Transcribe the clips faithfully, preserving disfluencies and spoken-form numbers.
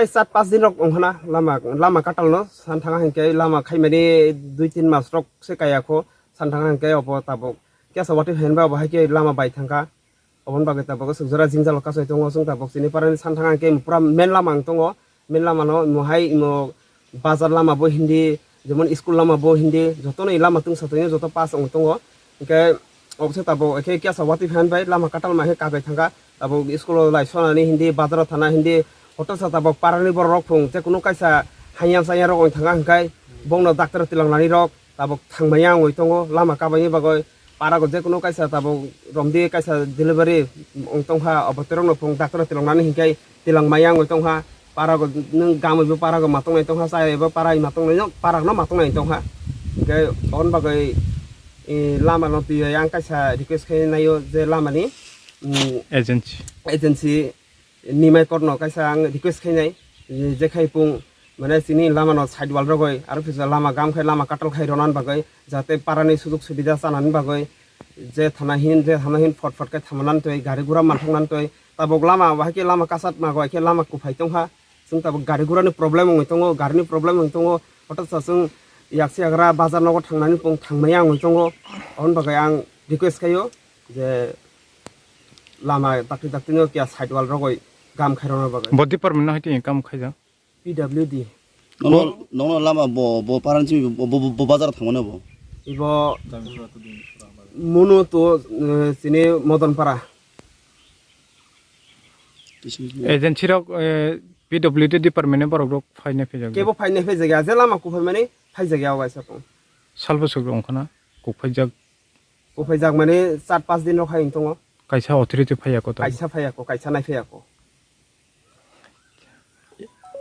Sat pas din rok wngkhana lama, lama katal no san thanga hinkhe lama khaimani dui tin mas rok se kaya kho san thanga hinkhe obo tabuk kesa wati phainba obo haikhe lama bai thangkha. Oboni bagwi tabuk swk jora jwngjal o kasai tongo, chwng tabuk chini parani san thang ang khe pura main lama ang tongo, main lama no imo hai imo bazar lama bo hindi, jemon school lama bo hindi, jotono lama tungsa tongwi joto pass wng tongo. Hinkhe obwse tabuk khe kesa watwi phan bai lama katal ma khe kabai thangkha, tabuk school o lai sonani hindi, bazar o thana hindi, hotel sa tabuk parani borok rok phung je kunu kaisa hanya chaya rok wng thangkha, hinkhe bongno doctor tilang nani rok tabuk thangmaya wngwi tongo, lama kabaini bagwi. Parago je kunu kaisa tabuk romdi kaisa delivery wng tongkha, obo terokno phung doctor tilang nani hinkhe tilang maya wngwi tongkha. Parago nwng gam ebo parago ma tongnai tongkha, chaya ebo para ma tongnai no, paragno ma tongnai tongkha. Hinkhe oboni bagwi, eh, lama no twi yang kaisa request khe naio je lamani, mm, Agency. Agency nimai korno kaisa ang request khainai, je khai pung mane chini lama no side wall rogoi aro kisa lama gam khai lama katal khai ronan bagoi jate parani sujug subida chanani bagoi je thana hin je thana hin phot phot khai thamanan toi gari gura manthoknan toi tabuk lama bahai khe lama kasat mago khe lama kuphai tongkha chwng tabuk gari gura ni problem wngwi tongo gari ni problem wngwi tongo hoto sa chwng yaksi agra bazar nogo thangnani pung thangmaya wngwi tongo oboni bagoi ang request khaio je lama dakti dakti no kiya side wall rogoi gam khairokna bagwi. Bo department no hai tini kam khaijak? P W D. Nono, nono lama bo, bo paran simi bo, bo, bo, bo bazar thangmani bo. Ibo Munu to, eh, chini Modonpara. Agency rok, eh, P W D department ni borok rok phaina phaijakya. Kebo phaina phaijakya, je lama kuphai mani phaijakya o kaisa kung. Salbwswk rok wngkhana kuk phaijak. Kuphaijak mani char pas din rok hai wng tongo. Kaisa authority phaiya ko to? Kaisa phaiya ko, kaisa nai phaiya ko.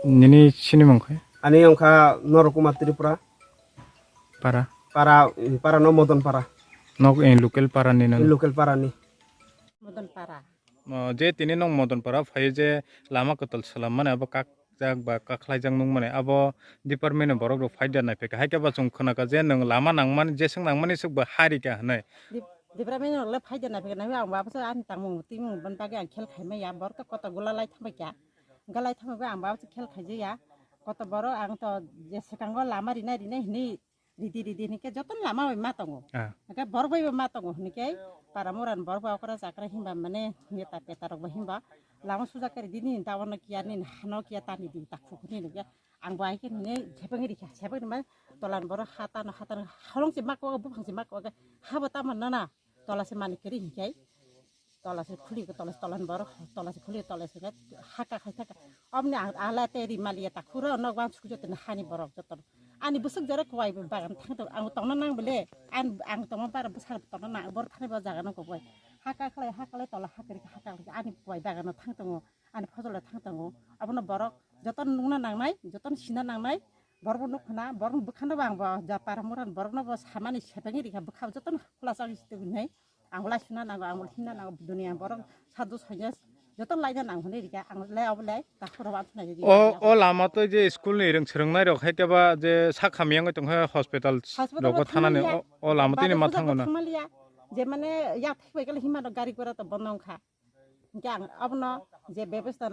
Nini sinimung khai? Ani wngkha Noro Kumar Tripura. Para? Para, para no Modon Para. Nok, eh, local para ni na? Local para ni. Modon Para. O, je tini nwng Modonpara phai je lama kwtal swlam mani abo kakjak ba kakhlaijak nung mani abo department ni borok rok phai da nai phaikha. Hai khe ba chwng khna kha je nwng lama nang mani jeswk nang mani swk ba harika hwnwi. Dep-, department rok le phai da nai phaikha, nai ang bo abo ani tangmung twimung boni bagwi ang khel khai maya, borok to kotor gula lai thang bai kha. Hwnkhe lai thang bai ang bo abo se khel khai jaya. Kotor borok ang to je swkango lama rinai rinai hwnwi ridi ridi hinkhe jotono lama bai ma tongo. Ah. Hinkhe borok bai bo ma tongo hinkhe para mura ni borok bai okra chakra himba mane neta peta rok bai himba lama suja khe ridi nini dawan no kiya nini hano kiya tani di ta khuk nini khe ang bo hai khe nini sepeng rikha sepeng rima tolan borok ha tano ha tano halong se ma kok buphang se ma kok habo tamo nana tola se mani kiri hinkhe. Tola se khuli, tola se tolan borok, tola se khuli, tola se haka khai thaka. Omni ang ala te ri maliya ta khuro nok wan sukjo tene hani borok joto. Ani busuk jore kwai bagan thang to ang tongna nang bele. An ang tongma bar bwsar tongna nang bor thani bo jaga nang kok bai. Haka khlai, haka khlai tola haka ri haka khlai ani kwai bagan thang tongo. Ani phojolo thang tongo. Abono borok joto nungna nangnai, joto sina nangnai. Borok nuk khna, borok bwkhano bang bo ja para muran borok no bo samani sepeng ri kha bwkha joto khula chang si tebinai. Ang lai suna nango, ang lai himna nango, duniya borok sadhu sanya joto laina nang hwnwi rikha, ang lai abo lai ta khoro wa thuna rikha. O, o lama to je school ni rwng swrwngnai rok hai khe ba je sak hamya wngwi tongkha hospital. Hospital rogo thanani thangmaliya. O, o lama tini ma thango na. Thangmaliya. Je mane yak thik bai kala hima gari gora to bono wngkha. Hinkhe ang abono je bebesta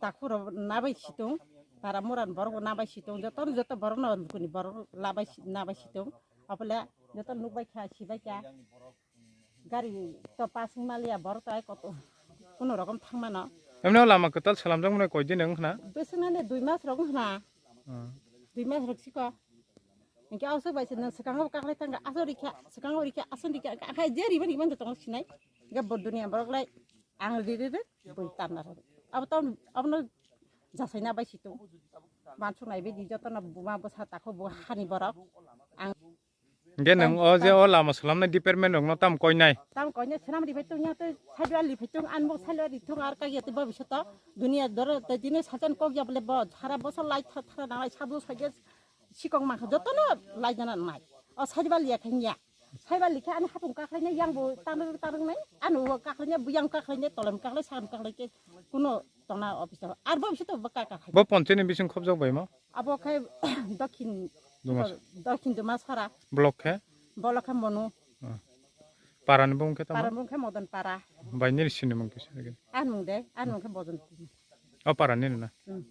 takhuk rok nabai situng, para muran borok bo nabai situng, joto joto borok no kuni borok labai si-, nabai situng, abole joto nukbai kha, sibai kha, gari to pasing maliya borok to ai koto, kono rokom thangmano. Emno lama kwtal salamjak mano koi din wng khna? Bwswk nani dui mas rok wng khna. Hmm. Dui mas rok siko. Hinkhe aswk bai se nwng swkango kaklai thangkha, aswk rikha, swkango rikha, aswk rikha, akhai je riba riba tongo sinai. Hinkhe bo duniya borok lai ang riri ri bui tanna rw. Abo to abono jasaina bai situng. Mansuk nai bidi jotono buma bwsa takhuk bo hani borok. Ang Hinkhe nwng o je o lama swlamnai department rokno tamo koinai? Tamo koinai swnam ri phai tong ya tei saidual ri phai tong, ani bo saidual ri thung ar kagya tei bobishoto duniya doro tei tini salsa ni kok ya bole bo sara bosor lai tha-, thara nanglai sabo saikhe sikok mankha jotono lai jana nai. O saidual ya khe ya. Saidual likhe ani hapung kaklainai yang bo tanrung tanrung nai, ani o kaklainai, buyang kaklainai, tolem kaklai, sakam kaklai khe kuno tongna office o. Ar bobishoto bo kaka khai. Bo ponchini bising khobjak bai ma? Abo khe Dokhin, Dumas. Dokhin Dumasara. Block khe? Block khe Monu. Hmm. Parani bung khe tamo? Parani bung khe Modon Para. Bai nini sinimung kisa lagi. Anmung de, anmung khe Bojon. O parani na? Hmm.